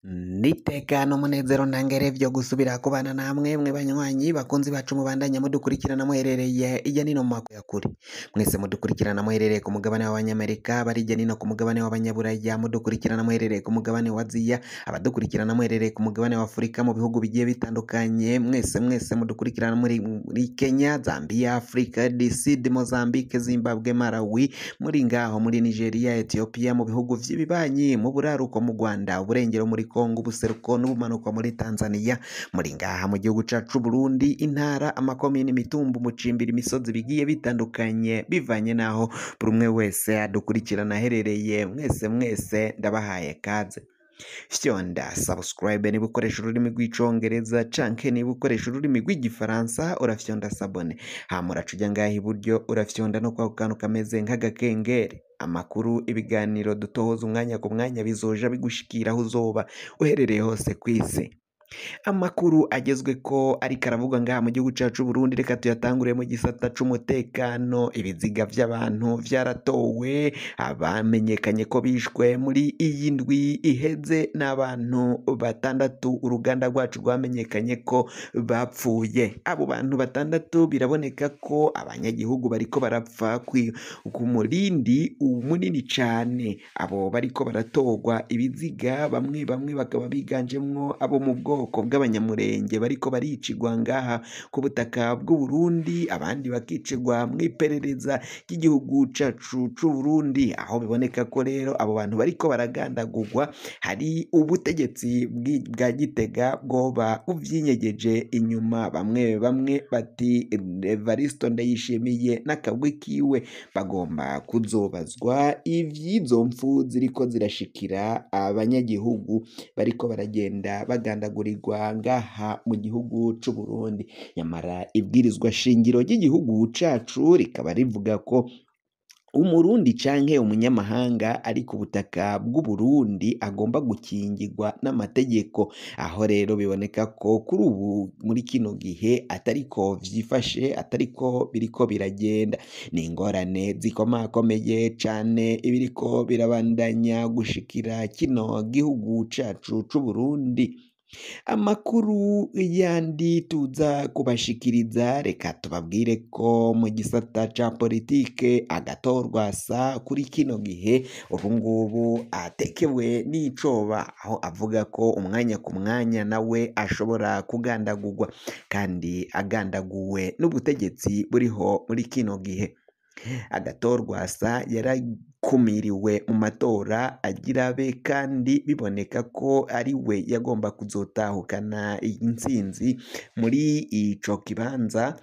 N'iteka n'umunezero ntangere vyo gusubira kubana namwe mwe banywanyi bakunzi bacu mubandanya mudukurikirana muherereye irya nino mu makuya kure. Mwese mudukurikirana muherereye ku mugabane w'Abanyamerika, abari irya nino ku mugabane w'Abanyaburaya, mudukurikirana muherereye ku mugabane wa Aziya, abadukurikirana muherereye ku mugabane wa Afurika mu bihugu bigiye bitandukanye, mwese mwese mudukurikirana muri Kenya, Zambia, Afrika du Sud, Mozambique, Zimbabwe, Malawi, muri ngaho muri Nigeria, Ethiopia, mu bihugu vy'ibibanyi, mu buraruko mu Rwanda, uburengero muri Kongo, ubuseruko n'ubumanuko muri Tanzania, muri ngaha mu gihugu cacu Burundi, intara, amakomine, imitumba, umucimbiri, imisozi bigiye bitandukanye bivanye naho buri umwe wese adukurikirana aherereye, mwese mwese ndabahaye kaze. Fyonda subscribe niba ukoresha ururimi rw'icongereza canke niba ukoresha ururimi rw'igifaransa urafyonda s'abonner, hama uraca uja ngaha iburyo urafyonda no kwako kantu kameze nk'agakengeri. Amakuru, ibiganiro dutohoza umwanya ku mwanya bizoja bigushikira aho uzoba uherereye hose kw'isi. Amakuru agezweko ariko aravugwa ngaha mu gihugu cacu Burundi, reka tuyatangure mu gisata c'umutekano. Ibiziga vy'abantu vyaratowe, abamenyekanye ko bishwe muri iyi ndwi iheze n'abantu batandatu uruganda rwacu rwamenyekanye ko bapfuye. Abo bantu batandatu biraboneka ko abanyagihugu bariko barapfa ku murindi munini cane. Abo bariko baratorwa ibiziga bamwe bamwe bakaba biganjemwo abo mu bwoko bw'Abanyamurenge bariko baricigwa ngaha ku butaka bw'Uburundi, abandi bakicigwa mw'iperereza ry'igihugu cacu c'Uburundi, aho biboneka ko rero abo bantu bariko baragandagurwa hari ubutegetsi bwa Gitega bwoba buvyinyegeje inyuma. Bamwe bamwe bati Evaristo Ndayishimiye n'akagwi kiwe bagomba kuzobazwa ivy'izo mpfu ziriko zirashikira abanyagihugu bariko baragenda bagandagurirwa ngaha mu gihugu c'Uburundi. Nyamara ibwirizwa shingiro ry'igihugu cacu rikaba rivuga ko Umurundi canke umunyamahanga ari ku butaka bw'Uburundi agomba gukingirwa n'amategeko. Aho rero biboneka ko kuri ubu muri kino gihe atariko vyifashe, atariko biriko biragenda. Ni ingorane zikomakomeye cane ibiriko birabandanya gushikira kino gihugu cacu c'Uburundi. Amakuru yandi tuza kubashikiriza, reka tubabwire ko mu gisata ca politike agatorwasa kuri kino gihe ubungubu atekewe n'icoba, aho avuga ko umwanya ku mwanya nawe ashobora kugandagurwa, kandi agandaguwe n'ubutegetsi buriho muri kino gihe. Agatorwasa yarakumiriwe mu matora agira abe, kandi biboneka ko ari we yagomba kuzotahukana intsinzi muri ico kibanza,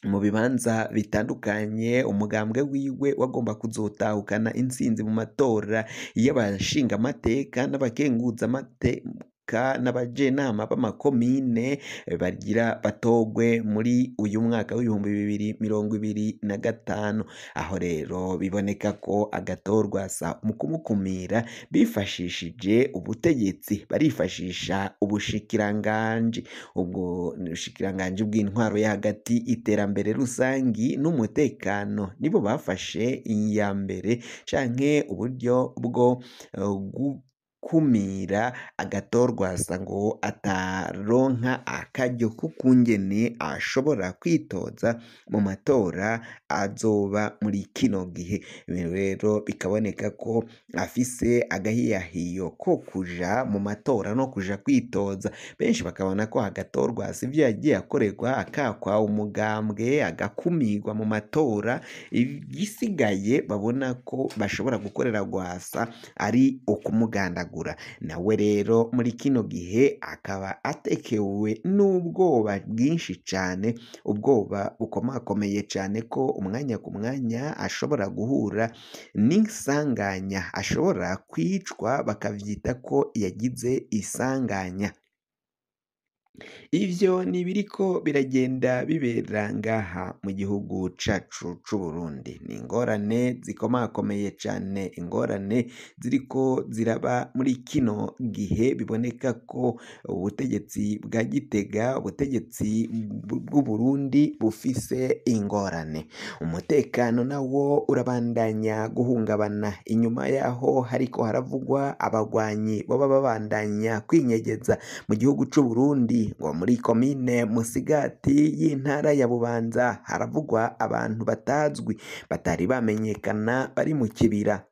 mu bibanza bitandukanye. Umugambwe wiwe wagomba kuzotahukana intsinzi mu matora y'abashingamateka n'abakenguzamateka n'abajenama b'amakomine bagira batogwe muri uyu mwaka w'2025. Aho rero biboneka ko agatorwasa mu kumukumira bifashishije ubutegetsi, barifashisha ubushikiranganji, ubwo ubushikiranganji bw'intwaro yo hagati, iterambere rusangi n'umutekano, nibo bafashe iya mbere canke uburyo bwo gukumira agatorwasa ngo ataronka akaryo k'ukungene ashobora kwitoza mu matora azoba muri kino gihe. Ibintu rero bikaboneka ko afise agahiyahiyo ko kuja mu matora no kuja kwitoza. Benshi bakabona ko agatorwasa ivyo yagiye akorerwa, akakwa umugambwe, agakumirwa mu matora, igisigaye babona ko bashobora gukorera Rwasa ari ukumugandagura. Nawe rero muri kino gihe akaba atekewe n'ubwoba bwinshi cane, ubwoba bukomakomeye cane ko umwanya ku mwanya ashobora guhura n'isanganya, ashobora kwicwa bakavyita ko yagize isanganya. Ivyo ni ibiriko biragenda bibera ngaha mu gihugu cacu c'Uburundi. Ni ingorane zikomakomeye cane, ingorane ziriko ziraba muri kino gihe biboneka ko ubutegetsi bwa Gitega, ubutegetsi bw'Uburundi bufise ingorane. Umutekano nawo urabandanya guhungabana inyuma yaho hariko haravugwa abagwanyi boba babandanya kwinyegeza mu gihugu c'Uburundi, ngo muri komine Musigati y'intara ya Bubanza haravugwa abantu batazwi batari bamenyekana bari mu kibira.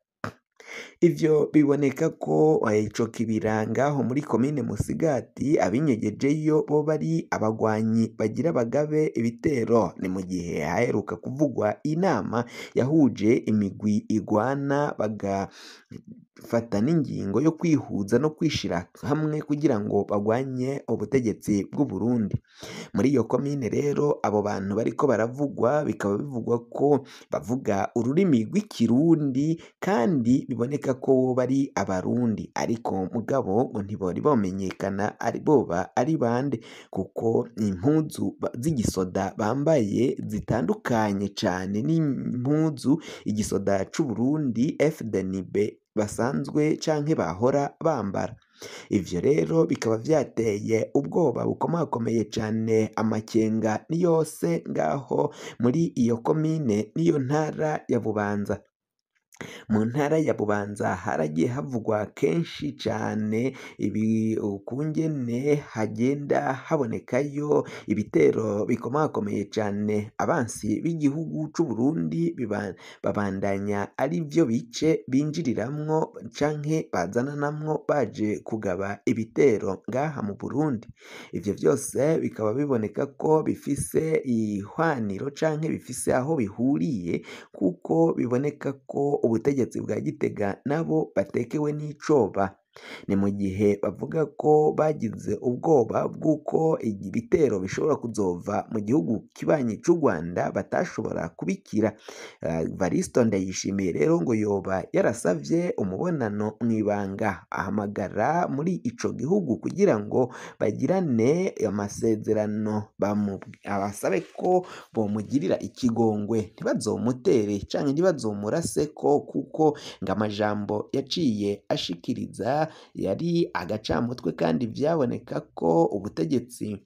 Ivyo biboneka ko ico kibira ngaho muri komine Musigati abinyegejeyo bo bari abagwanyi bagira bagabe ibitero. Ni mu gihe haheruka kuvugwa inama yahuje imigwi igwana bagafata n'ingingo yo kwihuza no kwishira hamwe kugira ngo bagwanye ubutegetsi bw'Uburundi. Muri iyo komine rero abo bantu bariko baravugwa bikaba bivugwa ko bavuga ururimi rw'ikirundi kandi biboneka ko bari abarundi, ariko mugabo ngo ntibori bomenyekana ari boba ari bande, kuko impuzu z'igisoda bambaye zitandukanye cane n'impuzu igisoda c'Uburundi FDNB basanzwe canke bahora bambara. Ivyo rero bikaba vyateye ubwoba bukomakomeye cane, amakenga ni yose ngaho muri iyo komine n'iyo ntara ya Bubanza. Mu ntara ya Bubanza haragiye havugwa kenshi cane ibi ukungene hagenda habonekayo ibitero bikomakomeye cane, abansi b'igihugu c'Uburundi babandanya ari vyo bice binjiriramwo canke bazananamwo baje kugaba ibitero ngaha mu Burundi. Ivyo vyose bikaba biboneka ko bifise ihwaniro canke bifise aho bihuriye, kuko biboneka ko ubutegetsi bwa Gitega nabo batekewe n'icoba. Ni mu gihe bavuga ko bagize ubwoba bw'uko ibitero bishobora kuzova mu gihugu kibanyi c'u Rwanda batashobora kubikira. Varisto Ndayishimiye rero ngo yoba yarasavye umubonano mw'ibanga, ahamagara muri ico gihugu kugira ngo bagirane amasezerano, abasabe ko bomugirira ikigongwe ntibazomutere canke ntibazomuraseko, kuko ngo amajambo yaciye ashikiriza yari agacamutwe, kandi vyaboneka ko ubutegetsi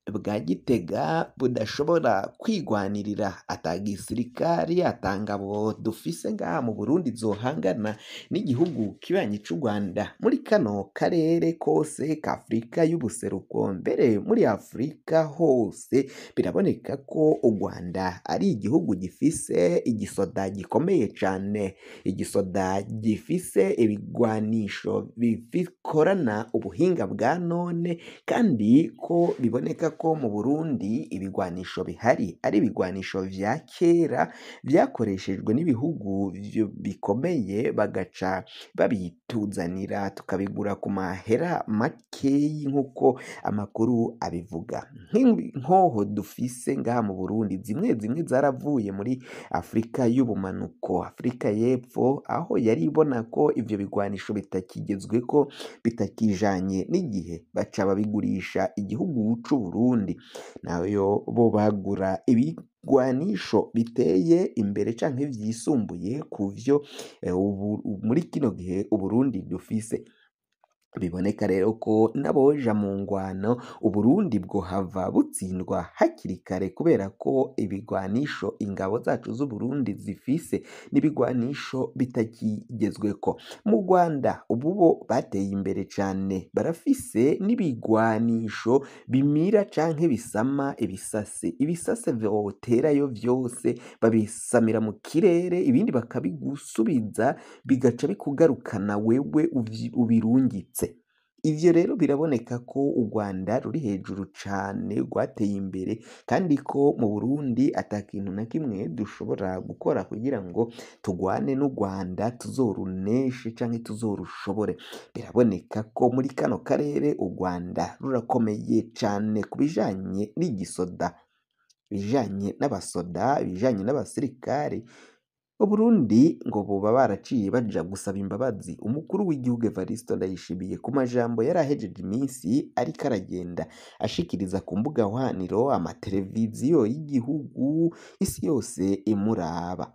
bwa Gitega budashobora kwigwanirira, ata gisirikari ata ngabo dufise ngaha mu Burundi zohangana n'igihugu kibanyi c'u Rwanda muri kano karere kose k'Afrika y'ubuseruko, mbere muri Afrika hose biraboneka ko u Rwanda ari igihugu gifise igisoda gikomeye cane, igisoda gifise ibigwanisho bikorana ubuhinga bwa none, kandi ko biboneka ko mu Burundi ibigwanisho bihari ari ibigwanisho vya kera vyakoreshejwe n'ibihugu bikomeye, bagaca babituzanira tukabigura ku mahera makeyi nk'uko amakuru abivuga. Nk'inkoho dufise ngaha mu Burundi zimwe zimwe zaravuye muri Afrika y'ubumanuko, Afrika y'Epfo, aho yari ibona ko ivyo bigwanisho bitakigezweko, bitakijanye n'igihe, baca babigurisha igihugu c'Uburundi. Nayo bo bagura ibigwanisho biteye imbere canke vyisumbuye kuvyo muri kino gihe Uburundi dufise. Biboneka rero ko n'aboja mu ngwano Uburundi bwohava butsindwa hakiri kare, kubera ko ibigwanisho ingabo zacu z'Uburundi zifise n'ibigwanisho bitakigezweko. Mu Rwanda ubu bo bateye imbere cane, barafise n'ibigwanisho bimira canke bisama ibisase. Ibisase voterayo vyose babisamira mu kirere, ibindi bakabigusubiza bigaca bikugarukana wewe ubirungitse. Ivyo rero biraboneka ko u Rwanda ruri hejuru cane, rwateye imbere, kandi ko mu Burundi ata kintu na kimwe dushobora gukora kugira ngo tugwane n'u Rwanda tuzoruneshe canke tuzorushobore. Biraboneka ko muri kano karere u Rwanda rurakomeye cane ku bijanye n'igisoda, ibijanye n'abasoda, ibijanye n'abasirikare. Uburundi ngo boba baraciye baja gusaba imbabazi umukuru w'igihugu Evariste Ndayishimiye ku majambo yari ahejeje iminsi ariko aragenda ashikiriza ku mbuga hwaniro, amateleviziyo y'igihugu, isi yose imuraba.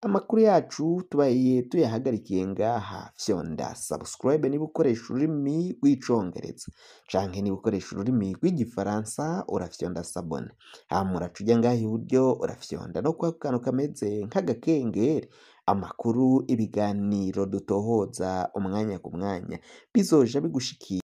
Amakuru yacu tubaye tuyahagarikiye ngaha, fyonda subscribe niba ukoresha ururimi rw'icongereza canke niba ukoresha ururimi rw'igifaransa urafyonda s'abonner, hama uraca uja ngaha iburyo urafyonda no kwako kantu kameze nk'agakengeri, amakuru, ibiganiro dutohoza umwanya ku mwanya bizoja bigushikira.